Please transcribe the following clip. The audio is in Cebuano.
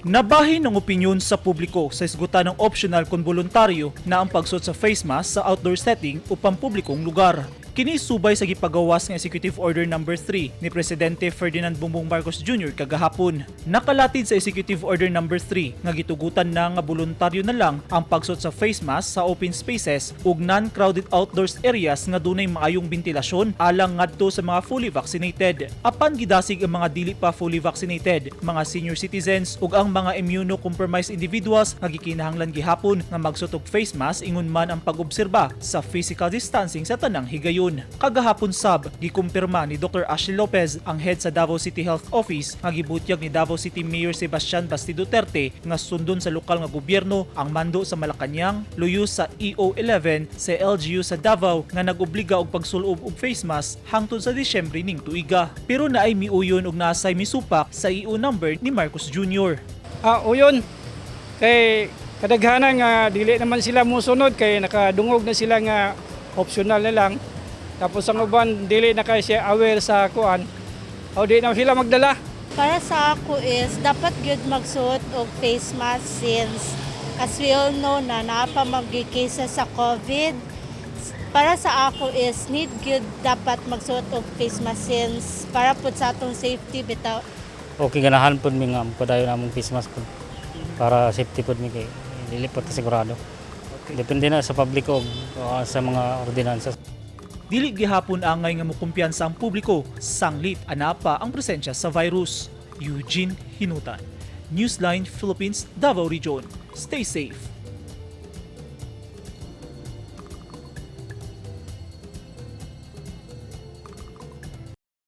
Nabahin ang opinyon sa publiko sa isgutan ng optional kon voluntaryo na ang pagsuot sa face mask sa outdoor setting o pampublikong lugar. Kini subay sa gipagawas nga Executive Order Number 3 ni Presidente Ferdinand Bongbong Marcos Jr. kagahapon. Nakalatid sa Executive Order Number 3 nga gitugutan na nga voluntaryo na lang ang pagsuot sa face mask sa open spaces ug non-crowded outdoors areas nga dunay maayong bentilasyon alang ngadto sa mga fully vaccinated. Apan gidasig ang mga dili pa fully vaccinated, mga senior citizens ug ang mga immunocompromised individuals nga gikinahanglan gihapon nga magsuot og face mask ingon man ang pag-obserba sa physical distancing sa tanang higayon. Kagahapon sab, gikumpirma ni Dr. Ashley Lopez, ang head sa Davao City Health Office, nga gibutyag ni Davao City Mayor Sebastian Basti Duterte nga sundon sa lokal nga gobyerno ang mando sa Malacañang, luyo sa EO 11 sa LGU sa Davao nga nag-obliga og pagsulob og face mask hangtod sa Disyembre ning tuiga. Pero naay miuyon og naasay misupak sa EO number ni Marcos Jr. Ah, uyon. Kay kadaghanan nga dili naman sila musunod kay nakadungog na sila nga optional na lang. Tapos ang uban dili na kay siya aware sa kuan. O di na sila magdala. Para sa ako is dapat gyud magsuot og face mask since, as we all know, na naa pa man cases sa COVID. Para sa ako is need gyud dapat magsuot og face mask since para pud sa atong safety bitaw. Okay, ganahan pud mi nga padayon among face mask pud para safety pud mi kay dili pa ta sigurado. Depende na sa publiko o sa mga ordinansa. Dili gihapon angay nga mukumpiyansa ang publiko sanglit ana pa ang presensya sa virus. Eugene Hinutan, Newsline Philippines, Davao Region. Stay safe.